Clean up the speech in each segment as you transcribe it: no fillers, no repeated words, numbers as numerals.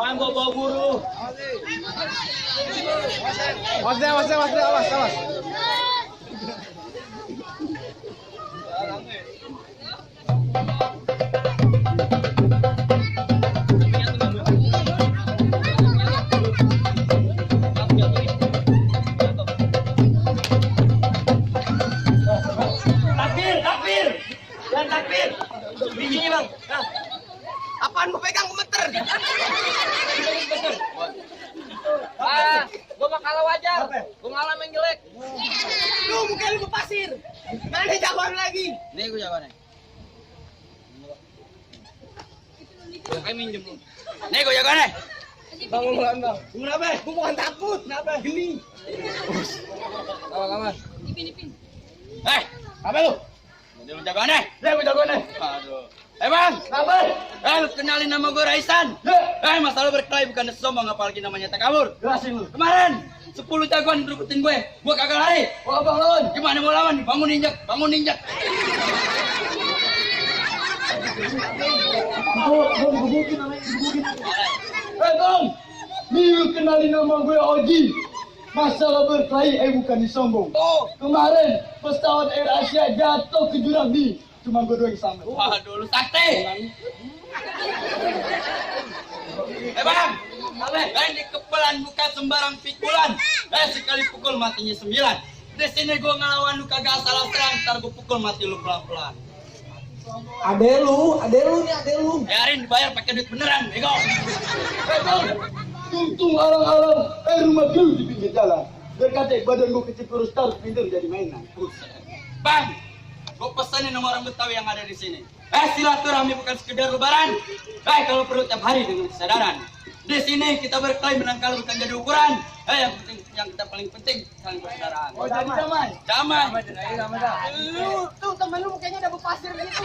Apaan bawa guru? Awas. Takbir! Dan takbir! Bijinya bang. Nah. Apaan mau pegang gemeter? Gua mah kalah wajar. Gua ngalah main jelek. Lu muka lu pasir. Mana jagoan lagi? Nih gua jawabannya. Kayak minjem lu. Nih gua jagoannya. Bang. Kenapa? Gua bukan takut. Kenapa? Gini. Kawan. Ipin. Apa lu? Lu jagoannya? Nih gua jagoannya. Aduh. Bang, Kenapa? lu kenalin nama gue Raisan. Masalah berkelahi bukan sombong, apalagi namanya takabur. Jelasin lu. Kemarin 10 jagoan ngerubutin gue kagak lari. Wah, Bang lawan. Gimana mau lawan? Bangun injak. Gua gebukin namanya, gebukin. Bang. Lu kenalin nama gue Oji. Masalah berkelahi bukan disombong. Oh, Kemarin pesawat Air Asia jatuh ke jurang di. Cuma gue doang yang selamat. waduh lu sakti. Bang, di kepelan bukan sembarang pikulan. Sekali pukul matinya 9. Di sini gue ngelawan lu kagak salah serang, ntar gue pukul mati lu pelan-pelan. Ade lu nih. Biarin dibayar pakai duit beneran, bego. Tuntung alang-alang, rumah dulu di pinggir jalan. Berkata badan gue kecil kurus taruh pinggir jadi mainan. Bang, gue pesanin sama orang Betawi yang ada di sini. Silaturahmi bukan sekedar lebaran. Kalau perlu tiap hari dengan kesadaran. Di sini kita berkelahi menang kalah bukan jadi ukuran. Yang kita paling penting saling persaudaraan. Oh, jadi damai. Damai. Lu tuh temen lu mukanya udah berpasir gitu.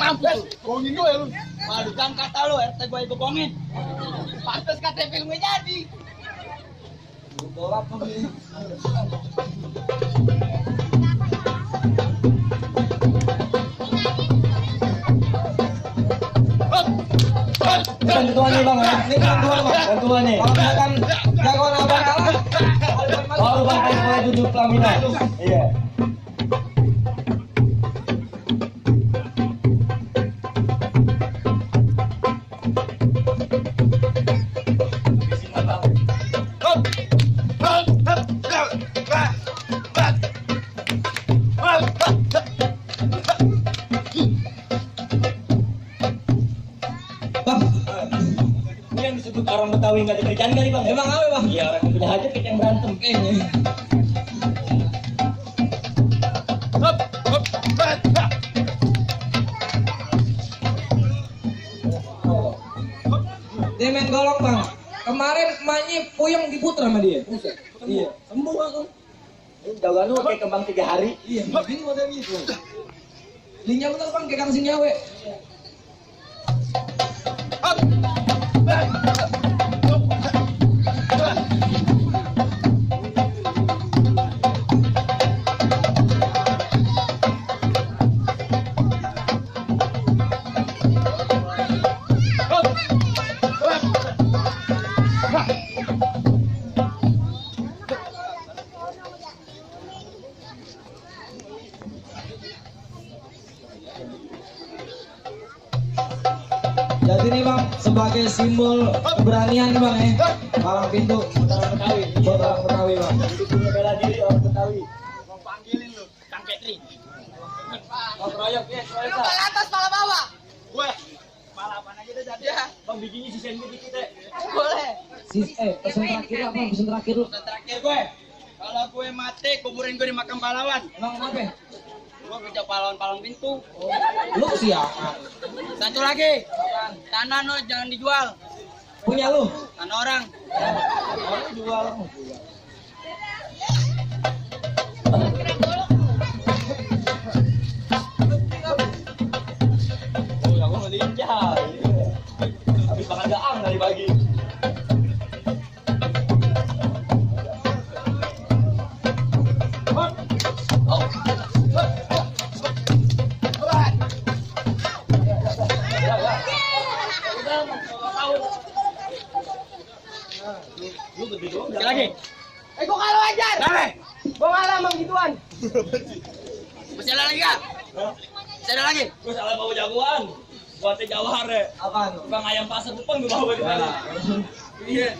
Mampus. Bohongin gue lu. Waduh, kan kata lu RT gue bokongin. Pantes KTP lu nggak jadi. Bantuan nih bang, ini bantuan nih. Kalau misalkan jagoan abang kalah, baru bang boleh duduk pelaminan. Iya. Ini yang disebut orang Betawi nggak ada kerjaan kali bang. Emang apa bang? Iya, orang yang punya hajat kayak yang berantem kayaknya. Dia main golok bang. Kemarin emaknya puyeng diputer sama dia. Iya. Sembuh aku. Jagoan lu kayak kembang 3 hari. Iya. Ini modelnya gitu. Linya bener bang kayak kang Sinyawe. Jadi nih bang, sebagai simbol keberanian nih bang palang pintu orang Betawi, buat orang Betawi bang. Punya bela diri orang Betawi. Mau panggilin lu, Kang Petri. Mau keroyok ya, Lu pala atas, pala bawah. Gue balapan aja deh jadi ya. Bang bikinnya sisain dikit deh. Boleh. Pesan terakhir lah bang, pesan terakhir lu. Pesan terakhir gue, kalau gue mati kuburin gue di makam pahlawan. Emang kenapa? Gue kerja pahlawan pintu. Lu siapa? Satu lagi, tanah no jangan dijual. Punya lu? Tanah orang. Orang jual. Oh, ya gue ngelinjal. Habis makan gaang dari pagi. Sekali lagi. Gua kalau ajar. Dale. Gua ngalah mang gituan. Masih ada lagi kan? Masih ada lagi? Gue salah bawa jagoan. Gua teh jawar ya. Apaan? Bang ayam pasar depan gue bawa di mana? Iya.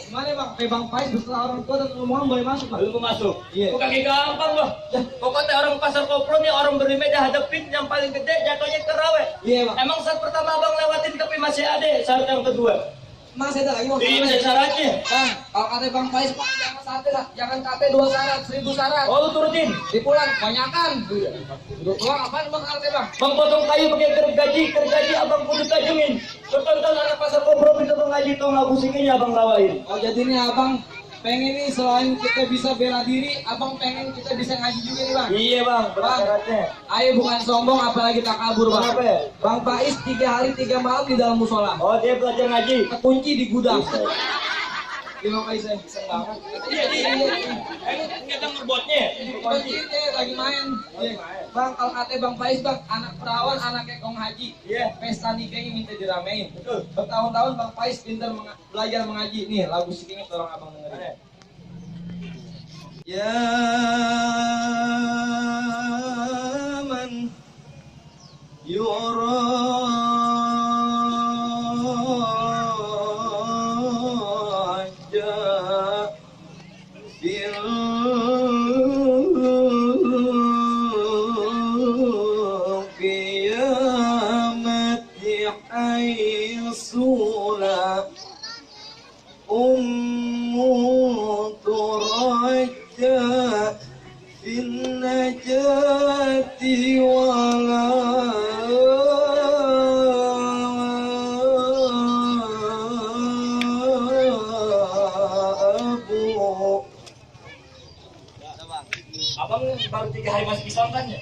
Gimana bang? Bang Pais beserta orang tua dan rombongan boleh masuk bang? Belum masuk. Iya. Bukan kayak gampang loh. Pokoknya orang pasar koplo nih orang berlima hadapin yang paling gede jatuhnya ke rawe. Iya bang. Emang saat pertama abang lewatin tapi masih ada syarat yang kedua. Masih ada lagi bang? Iya masih syaratnya. Bang, kalau kata Bang Pais bang, jangan satu lah, jangan kata 2 syarat, 1000 syarat. Oh lu turutin. Dipulang, banyakan. Bang, apaan bang kata bang? Bang potong kayu pakai gergaji abang kudu tajungin. Tonton anak pasar koplo itu ngaji tuh ngaku singinya abang lawain. Oh jadi nih abang pengen nih selain kita bisa bela diri, abang pengen kita bisa ngaji juga nih bang. Iya bang, Bang, syaratnya. ayo bukan sombong apalagi tak kabur bang. Kenapa ya? Bang Pais 3 hari 3 malam di dalam musola. Oh dia belajar ngaji. Kunci di gudang. Bang Pais saya bisa banget. Iya. Enggak ada ngerbotnya. Kunci lagi main. Bang, kalau kata Bang Pais bang, anak perawan, anak kekong haji. Iya. Pesta nikahnya minta diramein. Betul. Bertahun-tahun Bang Pais pintar belajar mengaji. Nih lagu sikingnya tolong abang dengerin. Ya man yuraja fil qiyamati haysula turajja fil najati wala abu. Abang baru 3 hari masih bisa kan ya?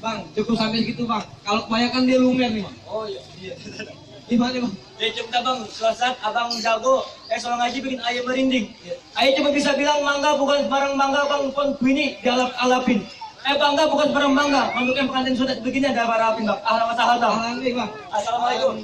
Bang, cukup sampai segitu bang. Kalau kebanyakan dia lumer nih bang. Oh iya. Gimana bang? Ya cukup dah bang, suasana abang jago. Soal ngaji bikin ayam merinding. Ayah cuma bisa bilang mangga bukan sembarang mangga bang, pun ini dialap-alapin. Bangga bukan sembarang bangga. Untuk yang pengantin sudah begini ada apa-apin bang. Ahlan wa sahlan bang. Alhamdulillah bang. Assalamualaikum.